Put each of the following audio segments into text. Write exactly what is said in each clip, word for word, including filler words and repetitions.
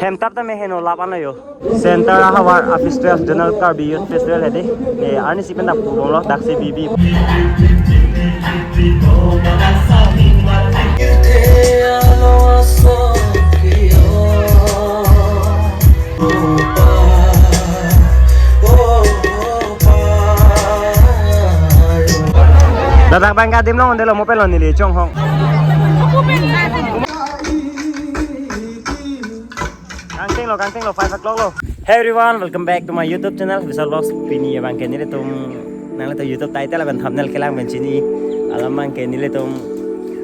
Hem tap tame heno lap ano yo. Center ahavar a festival Zonal Karbi Youth Festival hedi. Ne arnisi pen dak pubomlo daksi bibi. Ladak bang ke adim long delo mo pelo neli chonghong. Kangting lo, kangting lo, five o'clock lo. Hey everyone, welcome back to my YouTube channel, Vishal Vlogs. Pini abang ke nelitum, nanglitum YouTube title lapen thumbnail kelang pen chini. Alam abang ke nelitum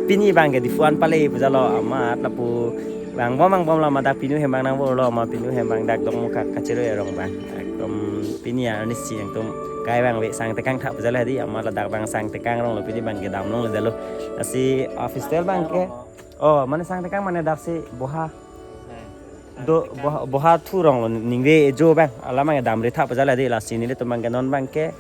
pini abang ke Diphu an pale pu jalo amat lapu vangbom vangbom lo, amat dak pinu hem abang nangvor lo, amat pinu hem abang dak dong muka kachero erong abang. Ekdom pini arnisi nangtum kai vangve sang tekang tha pu jalo hedi, amat ladak abang sang tekang rong lo, pini abang ke dam long lo jalo. Lasi, ah, festival abang ke. Oh, mane sang tekang mane daksi boha. Do boha, boha thu rong lo ningve ejo abang. Alam abang damri tha pu jalo hedi, lasi nelitum abang ke non abang ke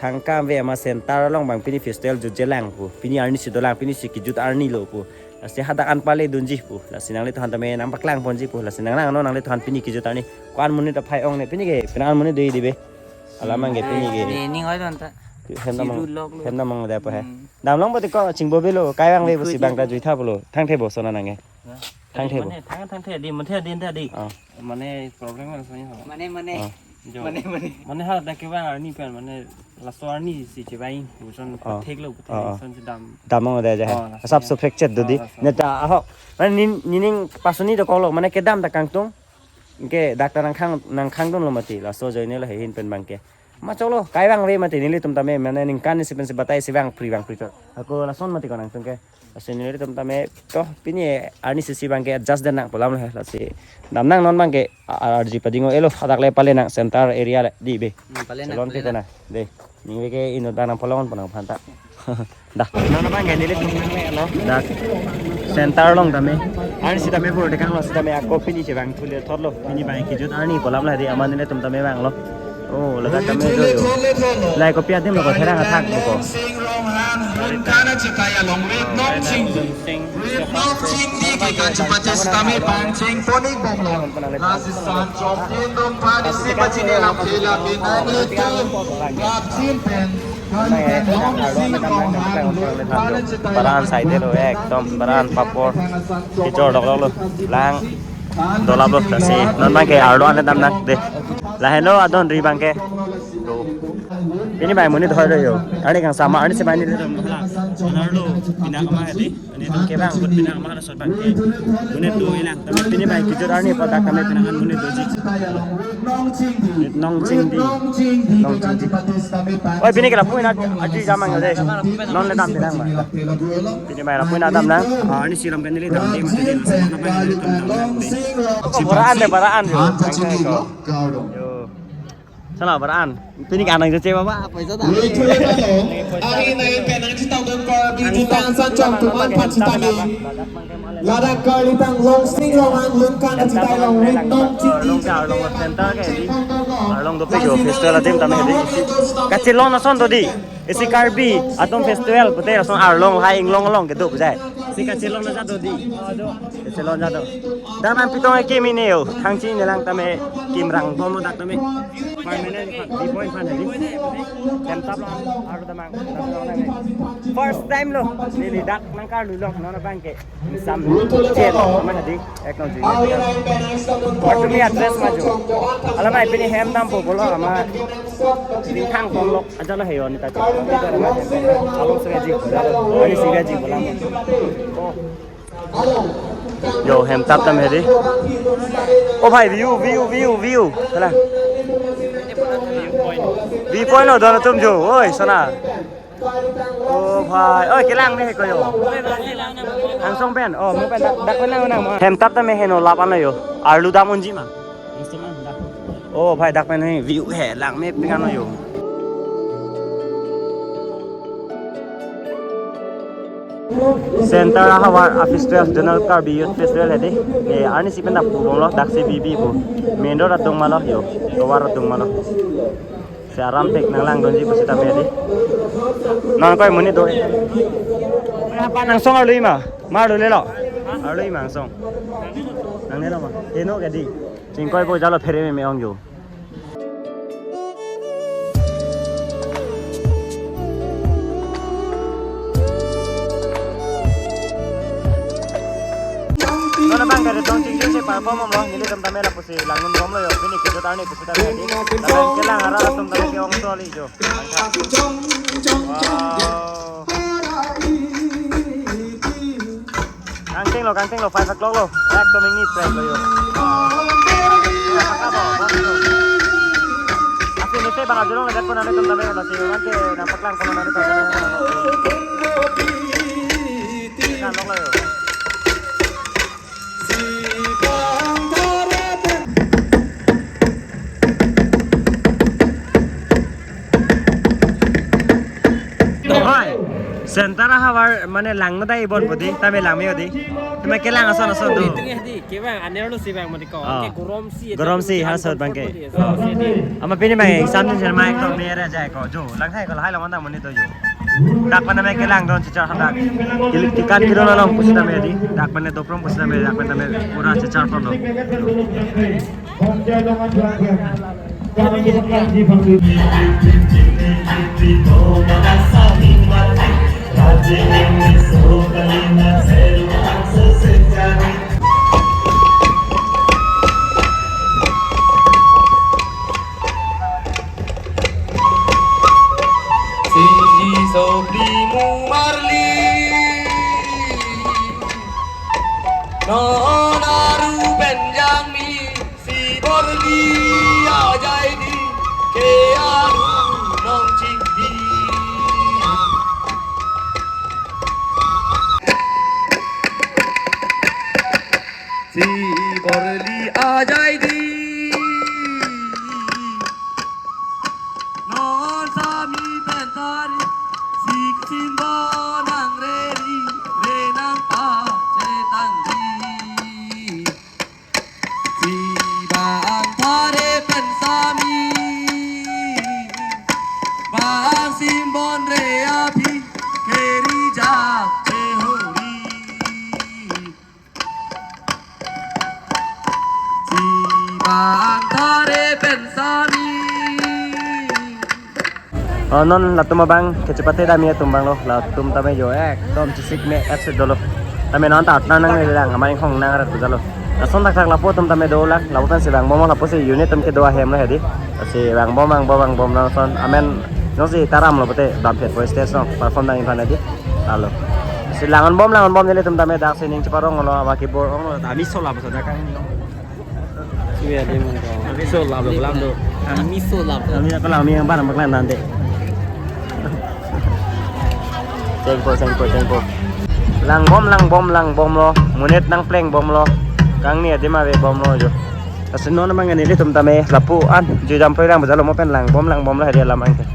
thangkam ave amat center along abang pini festival jutje lang pu. Pini arnisi dolang, pini si kejut arni lo pu. Lasi hadak an pale dunji pu. Lasi nanglitumphan tame nangpaklang ponji pu. Lasi nang nang no nanglitumphan pini kejut arni. Ko-an monit aphai ong ne pini ke, pini an monit dei dibe. Alam abang ke pini ke. Ni, ni ngoi don ta. Hem dam Sidu lok lo. Hem dam dei apa he? Hmm. Dam long boti ko chingbo belo, kai vangve pusi bang ta jui tha pulo. Thangthe bo sona nang ke. Ya. Thangthe bo. Mane thang, thangthe di, mane di, di. Oh. Mane problem lo soalnya. Mane, mane. Oh. Jo. Mane, mane. Mane hal dak ke bang arni pen, mane laso arni si chevang, buson Oh. pathek lo, pathek Oh, oh. son si dam. Dam ong dei aja he. Oh, laso Asap ya. So fracture do di. Oh, laso. Ne ta aho. Mane nin, nining pasuni dokok lo, mane kedam ta kangtung. Ke dak ta nangkhang, nangkhang dun lo mati, laso ajoine lo he hin pen abang ke. Ma choklo, kai vangve mati nelitum tame, mane ningkan isi pensi batai si vangpri vangpri to. Ako lason mati ko nangtum ke. Lasi nelitum tame to pini arnisi si abang ke adjust den nang pu alam lo he, lasi dam nang non abang ke a-, arji pading o elo, hadak le pale nang center area le dibe. Hmm, pale nang, Salon pale pito nang. Na. Dei. Ningve ke inut abang nangpalong pon nangphan ta. Dah. Non abang ke nelitum nang le lo. Dak center along tame. Arnisi tame bor tekang lo sitame ako pini chevang thule thot lo. Pini abang kejut arni pu alam lo hedi, amat nelitum tame vanglo. Oh, ladak tame do yo. Lahai kopi adim lo ko therang athak lo ko. Sing Ronghang, Lun Kana Chikaya Long, Rit Nong Ching. Rit Nong Ching di ke kachipatis tame pangcheng ponik bomlo. Lasi san chom tin dong pani si pachini lam thela pinang itu. Lap chin pen. Baran side lo, ekdom baran papor. Kijor dok dok lo. Lang. Dolap lo, lasi non abang ke arlo an dam nang dei. Lahenlo adon ri abang ke. Pini abang monit hoi lo yo. Arni kangsam, arnisi abang nelitum hala. Arlo pina kama hedi. Ani tum ke bang, buat pina kama hala sot abang ke. Monit do ilang. Tame pini abang kejut arni pu dak tame pina an monit doji. Nong Chingdi. Nong Chingdi. Oi, pini ke lapu ina aji jamang dei. Non le dam pinang ma. Pini abang lapu ina dam nang. Ah, arnisi lam ke neli dam dei, mati dei. Baraan dei, baraan yo. Yo. Sana baraan. Pini ke anang je baba, apa itu ta? Ari nai penang cita dong ko di cita san chom tuman pan cita mi. Ladak kalitang Long Sing Ronghang Lun Kana Chikaya Long, Rit Nong Chingdi. Arlong ke arlong center ke di. Arlong dopik yo festival adim tame di. Kachelong ason do di. Isi Karbi atum festival pute lason arlong hai inglong along kedo pu jai. Si kachelong na jat do di. Kachelong jat do. Dam nang pitong ke kimi ne yo. Thangchi ne lang tame kim rang bom dak tame. Permanent view point aphan hedi. Hem tap lo, arlo damnang, damnang nang. First time lo, neli dak nangkarlu long, non abang ke. Sam chet, mane hedi, ek nong jing. Waktu mi address maju. Alamai pini hem dampo pulo, amat. Ini thang pom lo, aja lo heyo ni ta. Along sega ji, along sega ji pulo. Oh. Yo, hem tap tame hedi. Oh bhai, view, view, view, view. Hala. View point lo don atum jo. Oi, sana. Oh bhai, oi kelang me he ko yo. Angsong pen. Oh, mo pen dak, dak pen lang nang. Hem tap tame heno lap ano yo. Arlu dam unji ma. Oh bhai, dak pen he view he lang me ping ano yo. Center ahavar a festival Zonal Karbi Youth Festival hedi. Ne arnisi pen dak pubomlo, daksi bibi pu. Main road atum ma lo yo, tovar atum ma lo. Si aram pek nanglang dunji pusitame hedi. Non koi monit do. Apa nang song arlo ima? Mar lo le lo. Arlo ima song. Nang ne lo ma. Heno kadi. Chingkoipo jalo phere meme ong jo. Non abang kare tong chingching si perform lo, nelitum tame lapusi langdun bomlo yo, pini kejut arni pusi tame di. Lapen kelang arat atum tame ke ong toli jo. Wow. Kangting lo, kangting lo, five o'clock lo. Ekdom ingni prek lo yo. Asi nite bang ajulong legat pon ane tum tame lo si, nanti nang paklang pon ane tum tame. Kan lo yo. Hoi, center ahavar mane langno dai bon bodi, tame langme odi. Tame kelang ason ason do. Itu ya di, kebang, aner lo si bang, mati ko. Ah. Ke gorom si, gorom si, gorom har si, sot bang ke. Gorom si di. Ama pini bang, exam ni sel mai to mere jai ko, jo, lang hai ko, hai lo manda muni to jo. Dak pen tame kelang don chichar hadak. Kilik tikan kilo na long pusi tame di. Dak pen doprom pusi tame, dak pen tame pura chichar pon lo. Siji sopli mumarli. Non aru benjang mi si borli ajai di ke aru nong chingki. Si borli ajai di. Non sami pen tari, si kesimbon nangreri, re nangpachetangri. Si bang thare pen sami, bang simbon re aphi, keri jak chehori. Si bang thare pen sami. Oh, non latum abang kechepate dami atum abang lo, latum tame jo ekdom chesik me et se dolo. Tame non ta atna nang le lang, amai khong nang arat bujalo. Lason thakthak lapu atum tame dolang, lapu pensi vang bom lapusi unit atum kedo ahem lo hedi. Si vang bom, vang bom, vang bom lason. Amen, non si taram lo pute, Bamthet Boys Stage no, perform nang inphan hedi. Alo. Si langon bom, langon bom nelitum tame dak si ning cheparong lo, abang keyboard ong lo, ami sola basa dak kang ni ong. Suya di mong kong. Ami sola lo, belam do. Ami sola lo. Ami apa lah, ami yang barang baklan nanti. Sengpo, sengpo, sengpo. Lang bom, lang bom, lang bom lo. Monit nangpleng bom lo. Kangni adim ave bom lo jo. Lasi non abang nelitum tame lapu an jujam poi lang bujalo mo pen lang bom, lang bom lo hedi alam abang ke.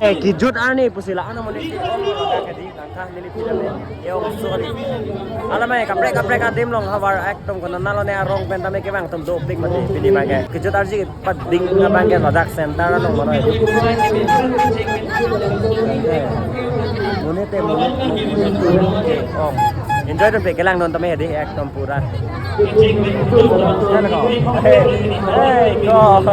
Eh, kejut arni pusi la ano muni. Tangka neli pindah ya. Yo, sorry. Alamai kaprek kaprek adim along havar ekdom konat nalo ne arong pen tame kevang atum dopik mati pini abang ke. Kejut arji pading abang ke ladak center along mano. Monit te monit, monit, monit. Oh. Enjoy dun pe kelang dun tame hedi ekdom pura. Hey, hey, go.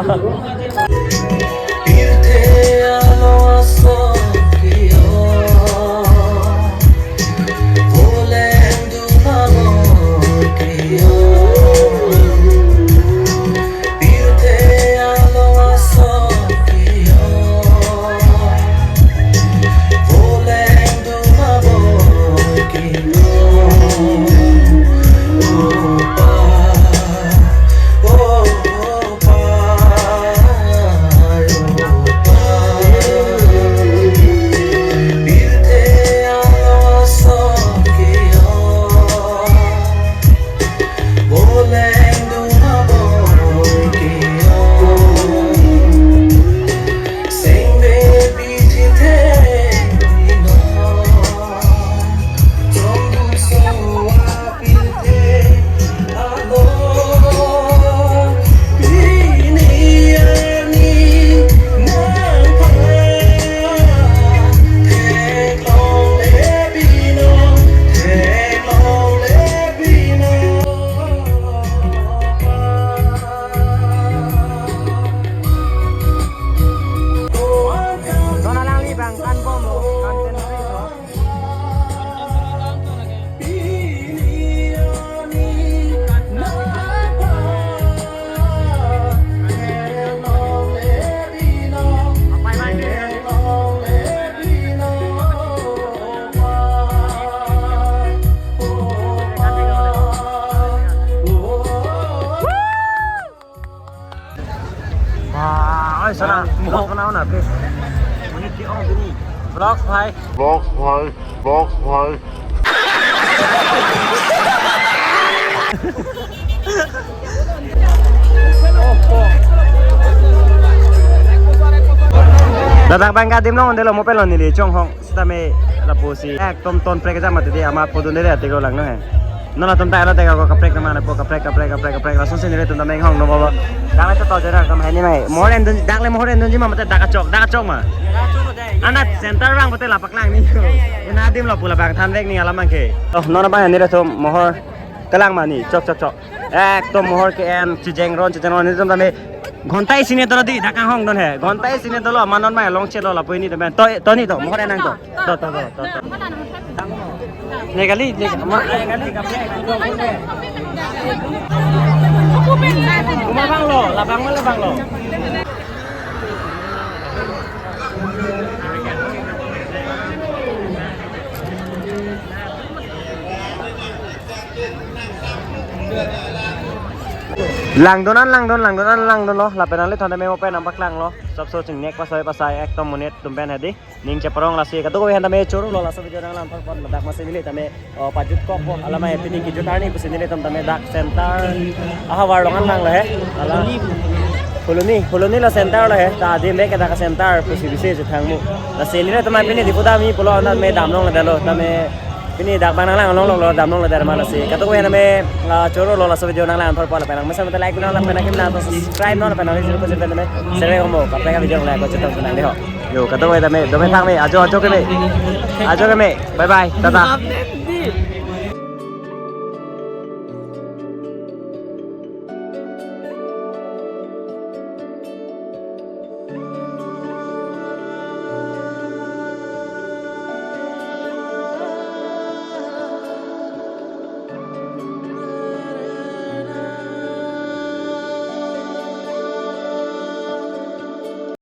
Sana, vlog banao na, please. Vlog bhai. Vlog bhai. Vlog bhai. Ladak abang ke adim along un-edetlo, mo pelo neli chonghong. Sitame lapusi ekdom tonprek jam mati di, amat podun dele atik lo lang no he. Non atum ta elo tega ko kaprek nama na po, kaprek, kaprek, kaprek, kaprek. Lason si nelitum ta menghong no bo. Dak le to to jera kam hini mai. Mohor endun, dak le mohor endunji ma mate dak kachok, dak kachok ma. Anat center abang pute lapak lang ni. Ina adim lo pu labang thanvek ni alam abang ke. Oh, non abang nelitum mohor kelang ma ni. Chok, chok, chok. Ekdom mohor ke-en, chijeng ron, chijeng ron, nelitum tame ghonta isi ne dolo di, dak kanghong dun he. Ghonta isi ne dolo, ma non ma long chelo lapu nelitum. To, to ni to, mohor en nang to. To, to, to, to, to. Ne kali, ne, ma, ne kali, kape. Kuma abang lo, labang ma labang lo. Langdun an, langdun, langdun an, langdun lo. Lapen nangliphan tame mo pen nangpaklanglo. Sop so chingnek pasai pasai ekdom monit atum pen hedi. Ning cheparong lasi kadokave aphan tame choro lo laso video nanglang thor pon ladak masi neli tame, oh, pajut kok po alamai pini kejut arni pusi nelitum tame dak center ahavar along an lang lo he. Ala Phuloni, Phuloni lo center lo he. Ta adim ke dak center pusi bisi chethang mu. Lasi nelitum pini Diphu dam-i pulo anat me damlongledetlo. Tame pini dak abang nanglang longlo, damlongledet ma lasi. Kadokave aphan tame, ah, choro lo laso video nanglang thor pon lapen nang mesen mate like non lapen nang kim nang to subscribe non lapen nang jil ko jil pen tame share ko mo. Kaprek avideo nang like ko chetong nang dei ho. Yo, kadokave tame, dome thang me, ajo, ajo keme. Ajo keme. Bye bye. Tata.